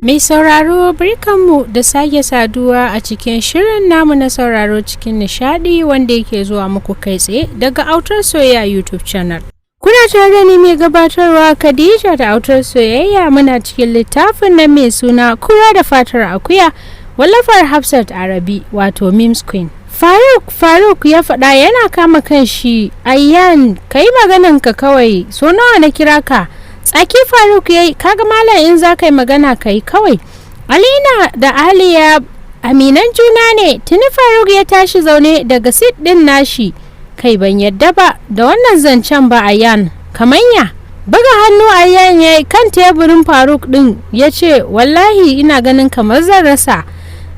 Mai sauraro, barkanmu da sake saduwa a cikin shirin namu na sauraro cikin nishadi, wanda yake zuwa muku kai tsaye daga Autar Soyayya YouTube channel. Kuna tare da ni mai gabatarwa, Khadija da Autar Soyayya. Muna cikin littafin na mai suna Kura da Fatar Akuya, wallafar Hafsat Arabi, wato Mims Queen. "Faruk, Faruk," ya faɗa yana kama kan shi. "Ayyan, ka yi magananka kawai, so nawa na kira ka?" Tsaki Faruk ya yi. "Kaga malam, in za ka yi magana ka yi kawai." Alina da Aliya aminan juna ne. Tuni Faruk ya tashi zaune daga seat din nashi. "Kai, ban yadda ba da wannan zancen ba, Ayan. Kamanya?" Buga hannu Ayan ya yi kan teburin Faruk din, ya ce, "Wallahi ina ganin kamar zan rasa."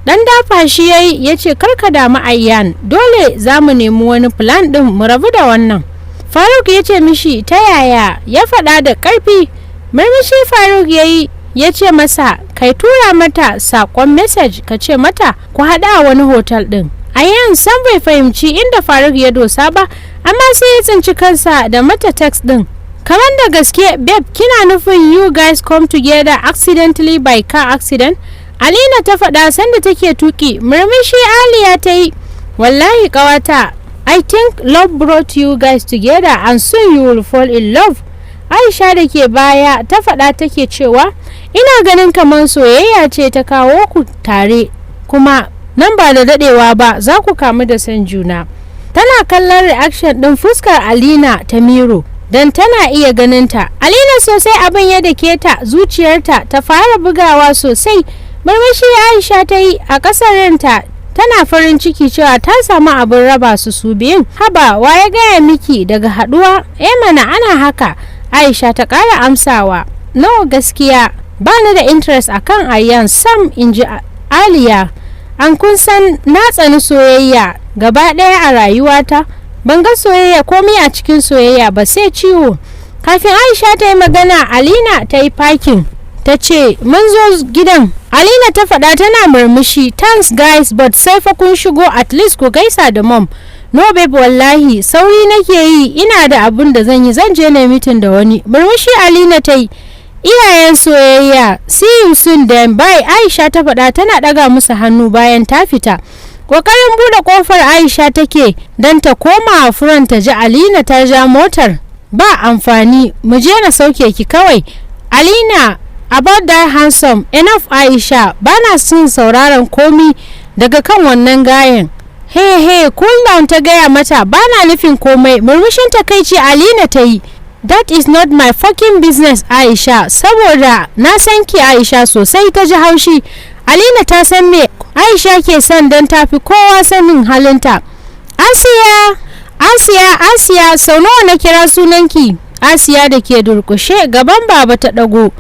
Dan dafa shi ya yi, ya ce, "Karka damu Ayyan, dole za mu nemi wani plan din mu rabu da wannan." Faruk ya ce mishi, "Ta yaya?" Ya faɗa da ƙarfi. Murmushi Faruk ya yi, ya ce masa, "Kai tura mata saƙon message, ka ce mata ku haɗa a wani hotel ɗin." Ayyan san bai fahimci inda Faruk ya dosa ba, amma sai ya tsinci kansa da mata text ɗin. "Kamar da gaske babe, kina nufin you guys come together accidentally by car accident?" Alina ta faɗa sanda take tuki. Murmushi Aliya ta yi. "Wallahi ƙawata, I think love brought you guys together and soon you will fall in love." Aisha da ke baya ta faɗa take cewa, "Ina ganin kamar soyayya ce ta kawo ku tare, kuma nan ba da daɗewa ba za ku kamu da son juna." Tana kallon reaction ɗin fuskar Alina ta mirror don tana iya ganinta. Alina sosai abin ya dake ta, zuciyarta ta fara bugawa sosai. Murmushi Aisha ta yi a ƙasar ranta, tana farin ciki cewa ta samu abin raba su su biyun. "Haba, wa ya gaya miki daga haduwa? Eh mana, ana haka." Aisha ta ƙara amsawa. "No, gaskiya ba ni da interest akan Ayyan sam," in ji Aliya. "An kun san na tsani soyayya gaba ɗaya a rayuwata. Ban ga soyayya komai a cikin soyayya ba sai ciwo." Kafin Aisha ta yi magana, Alina ta yi parking, ta ce, "Mun zo gidan." Alina ta faɗa tana murmushi. "Thanks guys, but sai fa kun shigo, at least ku gaisa da mom." "No babe, wallahi sauri nake yi, ina da abun da zan yi, zan je na meeting da wani." Murmushi Alina ta yi. "Iyayen soyayya, see you soon then, bye," Aisha ta faɗa tana ɗaga musu hannu bayan ta fita. Ƙoƙarin buɗe ƙofar Aisha take don ta koma front, ta ji Alina ta ja motar. "Ba amfani, mu je na sauke ki kawai." Alina, "About that handsome." "Enough Aisha, bana son sauraron komi daga kan wannan gayen." "Hey hey, cool down," ta gaya mata, "bana nufin komai." Murmushin takaici Alina ta yi. "That is not my fucking business Aisha." "Saboda na san ki Aisha sosai." Ta ji haushi. Alina ta san me Aisha ke son, don tafi kowa sanin halinta. "Asiya, Asiya, Asiya, sau nawa na kira sunanki?" Asiya da ke durkushe gaban baba ta ɗago.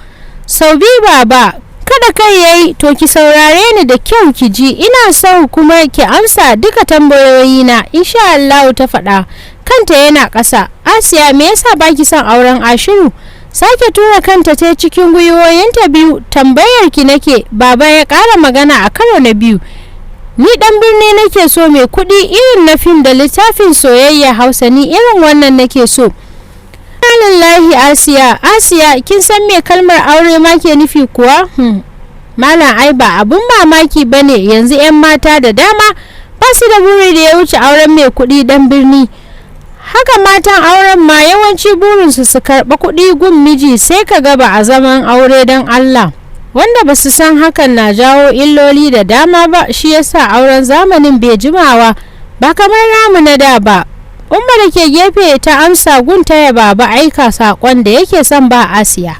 "Sau biyu baba." Kada kai yayi. "To ki saurare ni da kyau ki ji, ina son kuma ki amsa duka tambayoyina insha Allah," ta faɗa kanta yana ƙasa. "Asiya, me yasa baki son auren Ashiru?" Sake tura kanta ta cikin gwiwoyinta biyu. "Tambayar ki nake baba," ya ƙara magana a karo na biyu. "Ni dan birni nake so, mai kuɗi irin na fim da littafin soyayya Hausa, ni irin wannan nake so." "Lillahi Asiya, Asiya, kin san me kalmar aure ma ke nufi kuwa?" Malam, ai ba abun mamaki bane yanzu 'yan mata da dama ba su da buri da ya wuce auren mai kuɗi dan birni. Haka matan auren ma yawanci burinsu su karɓa kuɗi gun miji, sai ka ga ba a zaman aure don Allah, wanda ba su san hakan na jawo illoli da dama ba. Shi yasa auren zamanin bai jimawa ba kamar namu na da ba." Umma da ke gefe ta amsa gun taya baba aika saƙon da yake son ba Asiya.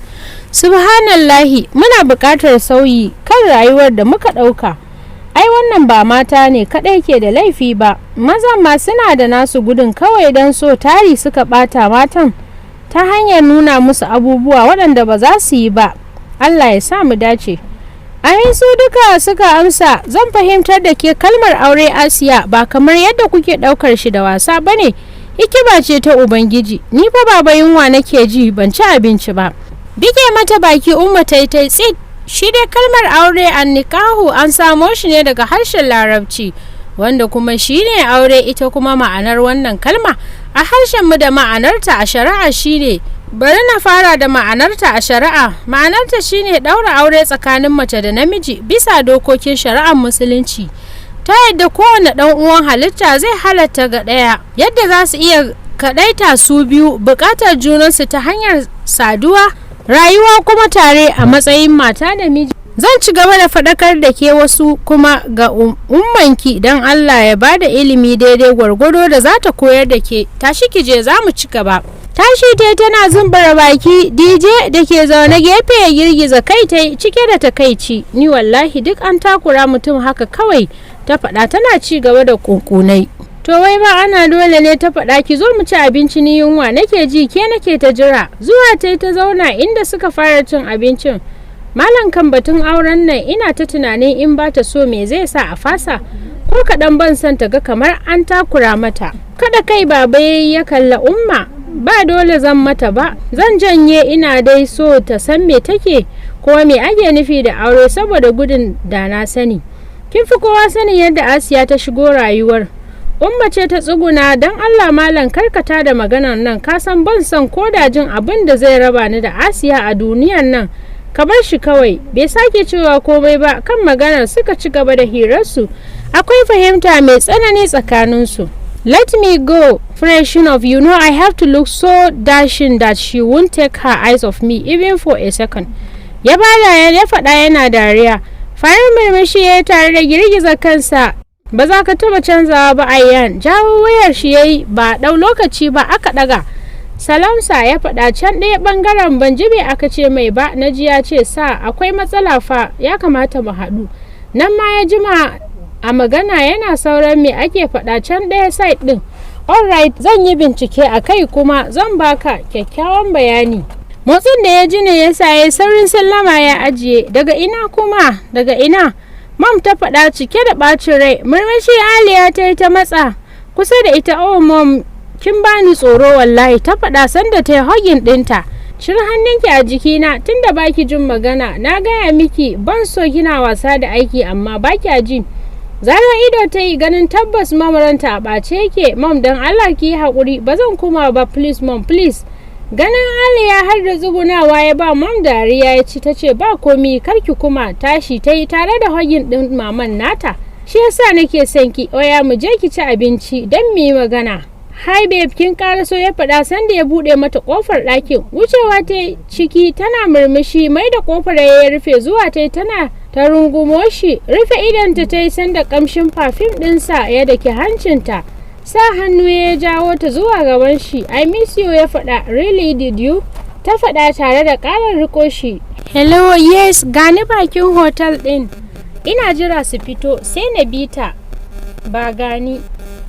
"Subhanallahi, muna buƙatar sauyi kan rayuwar da muka ɗauka. Ai wannan ba mata ne kaɗai ke da laifi ba, mazan ma suna da nasu gudun. Kawai don so tari suka ɓata matan ta hanyar nuna musu abubuwa waɗanda ba za su yi ba. Allah ya sa mu dace." "Amin," su duka suka amsa. "Zan fahimtar da ke kalmar aure Asiya, ba kamar yadda kuke ɗaukar shi da wasa ba ne. Hikima ce ta Ubangiji. Ni fa baba, yunwa nake ji, ban ci abinci ba." Bige mata baki Umma ta yi ta tsit. Shi dai kalmar aure, an nikahu, an samo shi ne daga harshen Larabci, wanda kuma shi ne aure. Ita kuma ma'anar wannan kalma a A harshen mu da ma'anarta a shari'a shine, bari na fara da ma'anarta a shari'a. Ma'anarta shine ɗaura aure tsakanin mace da namiji bisa dokokin shari'ar Musulunci, ta yadda kowane ɗan uwan halitta zai halatta ga ɗaya, yadda za su iya kaɗaita su biyu, buƙatar junansu ta hanyar saduwa, rayuwa kuma tare a matsayin mata da miji. Zan ci gaba da faɗakar da ke wasu kuma ga ummanki, don Allah ya ba da ilimi daidai gwargwado da za ta koyar da ke. Tashi ki je, za mu ci gaba. Tashi ta tana zumbura baki. DJ da ke zaune gefe ya girgiza kai ta cike da takaici. "Ni wallahi duk an takura mutum haka kawai," ta faɗa tana ci gaba da kunkunai. "To wai ba ana dole ne," ta faɗa. "Ki zo mu ci abinci, ni yunwa nake ji, ke nake ta jira." Zuwa ta ta zauna inda suka fara cin abincin. "Malam, kan batun auren nan ina ta tunanin in ba ta so, me zai sa a fasa? Ko kaɗan ban son ta ga kamar an takura mata." Kada kai baba ya kalla Umma. "Ba dole zan mata ba, zan janye. Ina dai so ta san me take kuma me ake nufi da aure, saboda gudun da na sani. Kin fi kowa sanin yadda Asiya ta shigo rayuwar." Umma ce ta tsuguna. "Don Allah malam, karkata da maganar nan. Ka san ban son ko da jin abin da zai raba ni da Asiya a duniyan nan. Ka bar shi kawai." Bai sake cewa komai ba kan maganar. Suka ci gaba da hirarsu. Akwai fahimta mai tsanani tsakaninsu. "Let me go freshen up. You know I have to look so dashing that she won't take her eyes off me even for a second," ya bada ya faɗa yana dariya. Farin murmushi ya tare da girgiza kansa. "Ba za ka taba canzawa ba, Ayyan." Jawo wayar shi yayi. Ba ɗau lokaci ba aka ɗaga. "Salamsa," ya faɗa can ɗaya ɓangaren. "Ban ji me aka ce mai ba. Na ji ya ce sa akwai matsala fa, ya kamata mu haɗu." Nan ma ya jima a magana yana sauran me ake faɗa can ɗaya side ɗin. "Alright, zan yi bincike a kai kuma zan baka kyakkyawan bayani." Motsin da ya ji ne ya sa ya saurin sallama ya ajiye. "Daga ina kuma, daga ina?" Mom ta faɗa cike da ɓacin rai. Murmushi Aliya ta yi ta matsa kusa da ita. "Oh mom, kin bani tsoro wallahi," ta faɗa sanda ta yi hugging ɗinta. "Cire hannunki a jikina tunda baki jin magana. Na gaya miki ban so kina wasa da aiki, amma baki ji." Zaro ido ta yi, ganin tabbas mom ranta a ɓace yake. "Mom, don Allah ki yi haƙuri, ba zan kuma ba. Please mom, please." Ganin Aliya har da tsugunawa ya ba mom dariya ya ci. Ta ce, "Ba komi, karki kuma." Tashi ta yi tare da hugging ɗin maman nata. "Shi yasa nake son ki. Oya, mu je ki ci abinci don mu yi magana." "Hi babe, kin karaso," ya faɗa sanda ya buɗe mata ƙofar ɗakin. Wucewa ta ciki tana murmushi. Mai da ƙofar ya rufe. Zuwa ta tana ta rungumo shi. Rufe idanta ta yi sanda ƙamshin perfume ɗinsa ya dake hancinta. Sa hannu ya jawo ta zuwa gaban shi. "I miss you," ya faɗa. "Really, did you?" ta faɗa tare da ƙarar riko shi. "Hello, yes, gani bakin hotel ɗin, ina jira su fito sai na bi ta ba gani,"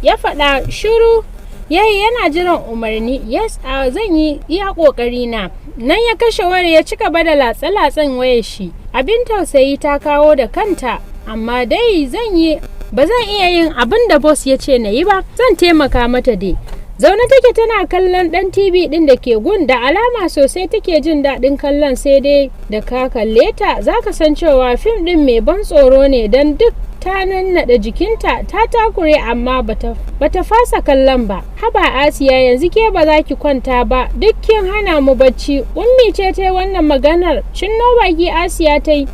ya faɗa. Shiru yayi yana jiran umarni. "Yes, a zan yi iya kokari na." Nan ya kashe wayar ya ci gaba da latsa-latsan wayar shi. "Abin tausayi, ta kawo da kanta, amma dai zan yi, ba zan iya yin abin da boss ya ce na yi ba. Zan taimaka mata dai." Zaune take tana kallon dan TV din da ke gun. Da alama sosai take jin daɗin kallon, sai dai da ka kalle ta zaka san cewa fim din mai ban tsoro ne, don duk ta nannaɗe jikinta ta takure, amma bata fasa kallon ba. "Haba Asiya, yanzu ke ba za ki kwanta ba? Duk kin hana mu bacci." Ummi ce ta yi wannan maganar. Cinno baki Asiya ta yi.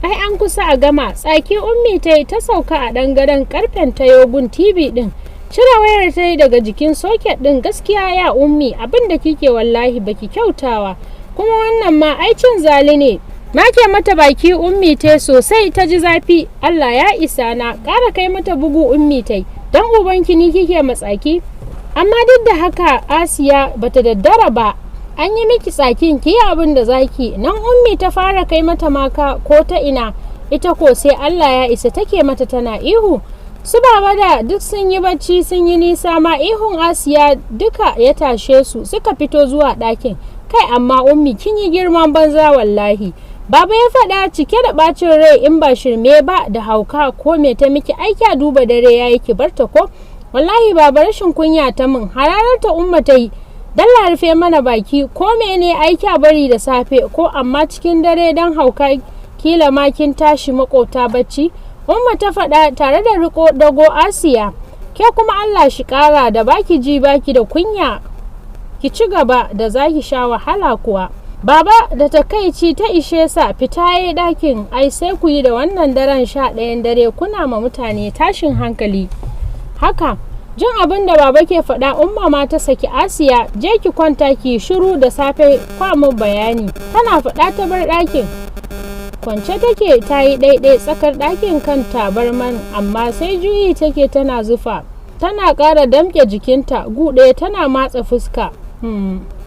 "Ai an kusa a gama." Tsaki Ummi ta yi ta sauka a ɗan gadon karfen ta yogun TV ɗin. Cire wayar ta yi daga jikin socket ɗin. "Gaskiya ya Ummi, abin da kike wallahi baki kyautawa. Kuma wannan ma ai cin zali ne." Make mata baki Ummi ta sosai, ta ji zafi. "Allah ya isa na." Ƙara kai mata bugu Ummi ta. "Don ubanki, ni kike matsaki?" Amma duk da haka Asiya bata daddara ba. "An yi miki tsakin, ki yi abin da zaki." Nan Ummi ta fara kai mata maka ko ta ina. Ita ko sai Allah ya isa take mata tana ihu. Su baba da duk sun yi bacci, sun yi nisa ma. Ihun Asiya duka ya tashe su, suka fito zuwa ɗakin. "Kai, amma Ummi kin yi girman banza wallahi," baba ya faɗa cike da ɓacin rai. "In ba shirme ba da hauka, ko me ta miki? Aiki a duba dare yayi, ki barta ko." "Wallahi baba, rashin kunya ta min." Hararta Umma ta yi. "Dalla rufe mana baki. Ko mene aiki a bari da safe ko, amma cikin dare dan hauka, kila ma kin tashi makota bacci," Umma ta faɗa tare da riko dago Asiya. Ke kuma Allah shi ƙara da baki ji baki da kunya, ki ci gaba da zaki sha wahala kuwa. Baba da takaici ta ishe sa fita ya ɗakin. Ai sai ku yi da wannan daren 11n dare kuna ma mutane tashin hankali haka. Jin abin da baba ke faɗa, Umma ma ta saki Asiya. Je ki kwanta ki shiru, da safe kwamin bayani. Tana faɗa ta bar ɗakin. Kwance take ta yi ɗaiɗai tsakar ɗakin kan tabarman, amma sai juyi take tana zufa, tana ƙara damƙe jikinta gu ɗaya, tana matsa fuska.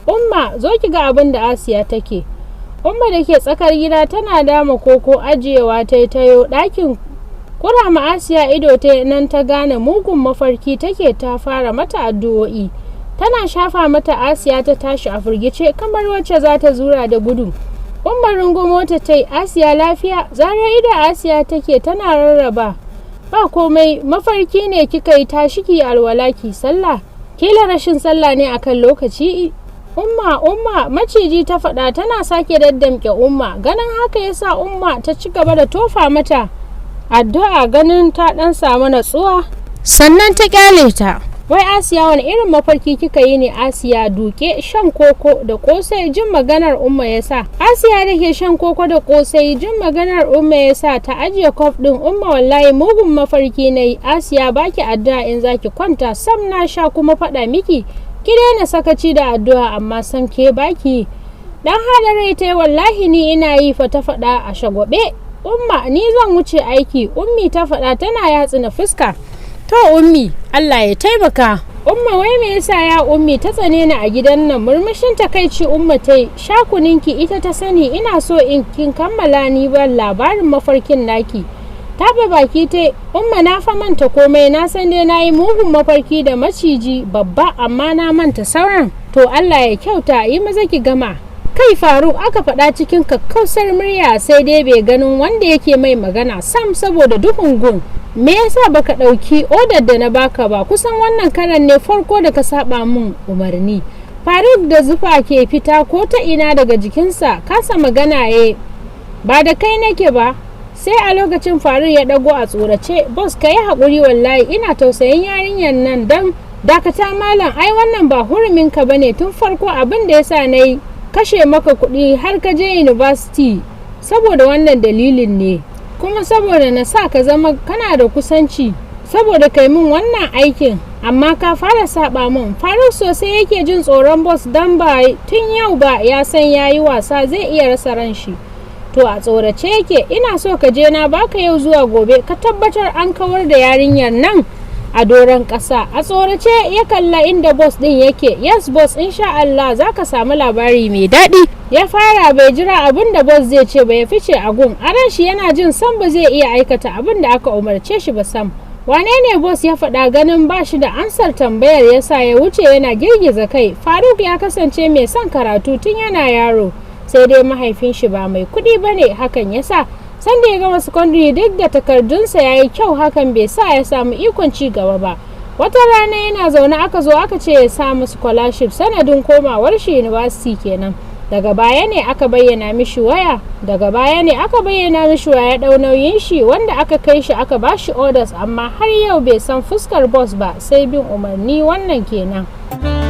Umma, zo ki ga abin da Asiya take. Umma da ke tsakar gida tana dama koko ajiyewa ta tayo ɗakin, kurama Asiya ido ta nan ta gane mugun mafarki take. Ta fara mata addu'o'i tana shafa mata. Asiya ta tashi a firgice kamar wacce za ta zura da gudu. Umma rungumo ta tai. Asiya, lafiya? Zaro ido Asiya take tana rarraba. Ba komai, mafarki ne kika yi. Tashi ki alwala ki sallah, kila rashin sallah ne akan lokaci. Umma, Umma, maciji, ta faɗa tana sake daddamke Umma. Ganin haka yasa Umma ta ci gaba da tofa mata addu'a. Ganin ta ɗan samu natsuwa sannan ta kyale ta. Wai Asiya, wani irin mafarki kika yi ne? Asiya duke shan koko da kosai, jin maganar Umma yasa Asiya da ke shan koko da kosai, jin maganar Umma yasa ta ajiye kwaf din. Umma, wallahi mugun mafarki na yi. Asiya, baki addu'a in zaki kwanta sam? Na sha kuma faɗa miki ki daina sakaci da addu'a, amma sam ke baki. Dan haɗa rai ta. Wallahi ni ina yi fa, ta faɗa a shagwabe. Umma, ni zan wuce aiki, Ummi ta faɗa tana yatsa na fuska. To Ummi, Allah ya taimaka. Umma, wai me yasa ya Ummi ta tsane ni a gidan nan? Murmushin takaici Umma ta yi. Shakuninki, ita ta sani. Ina so in kin kammala ni ban labarin mafarkin naki. Taɓa baki ta. Umma, na fa manta komai. Na san dai na yi mugun mafarki da maciji babba, amma na manta sauran. To Allah ya kyauta, yi maza ki gama. Kai Faruk, aka faɗa cikin kakkausar murya, sai dai bai ganin wanda yake mai magana sam saboda duhun gun. Me yasa baka ɗauki odar da na baka ba? Kusan wannan karan ne farko da ka saba min umarni. Faruk da zufa ke fita ko ta ina daga jikinsa kasa magana ya. Ba da kai nake ba. Sai a lokacin Faruk ya ɗago a tsorace. Boss, ka yi haƙuri, wallahi ina tausayin yarinyar nan don. Dakata malam, ai wannan ba hurumin ka bane. Tun farko abin da yasa na yi kashe maka kuɗi har ka je university saboda wannan dalilin ne, kuma saboda na sa ka zama kana da kusanci saboda kai min wannan aikin, amma ka fara saba min. Faruk sosai yake jin tsoron boss, dan ba tun yau ba ya san yayi wasa zai iya rasa ran shi. To a tsorace yake. Ina so ka je, na baka yau zuwa gobe, ka tabbatar an kawar da yarinyar nan a doron ƙasa. A tsorace ya kalla inda boss ɗin yake. Yes boss, insha Allah za ka samu labari mai daɗi, ya fara. Bai jira abin da boss zai ce ba ya fice a gun. A ran shi yana jin sam ba zai iya aikata abin da aka umarce shi ba sam. Wane ne boss? Ya faɗa. Ganin ba shi da ansar tambayar yasa ya wuce yana girgiza kai. Faruk ya kasance mai son karatu tun yana yaro, sai dai mahaifin shi ba mai kuɗi ba ne. Hakan yasa sanda ya gama secondary, duk da takardunsa ya yi kyau, hakan bai sa ya samu ikon ci gaba ba. Wata rana yana zaune aka zo aka ce ya samu scholarship. Sanadin komawar shi university kenan. Daga baya ne aka bayyana mishi waya ya dau nauyin shi, wanda aka kai shi aka bashi orders, amma har yau bai san fuskar boss ba, sai bin umarni. Wannan kenan.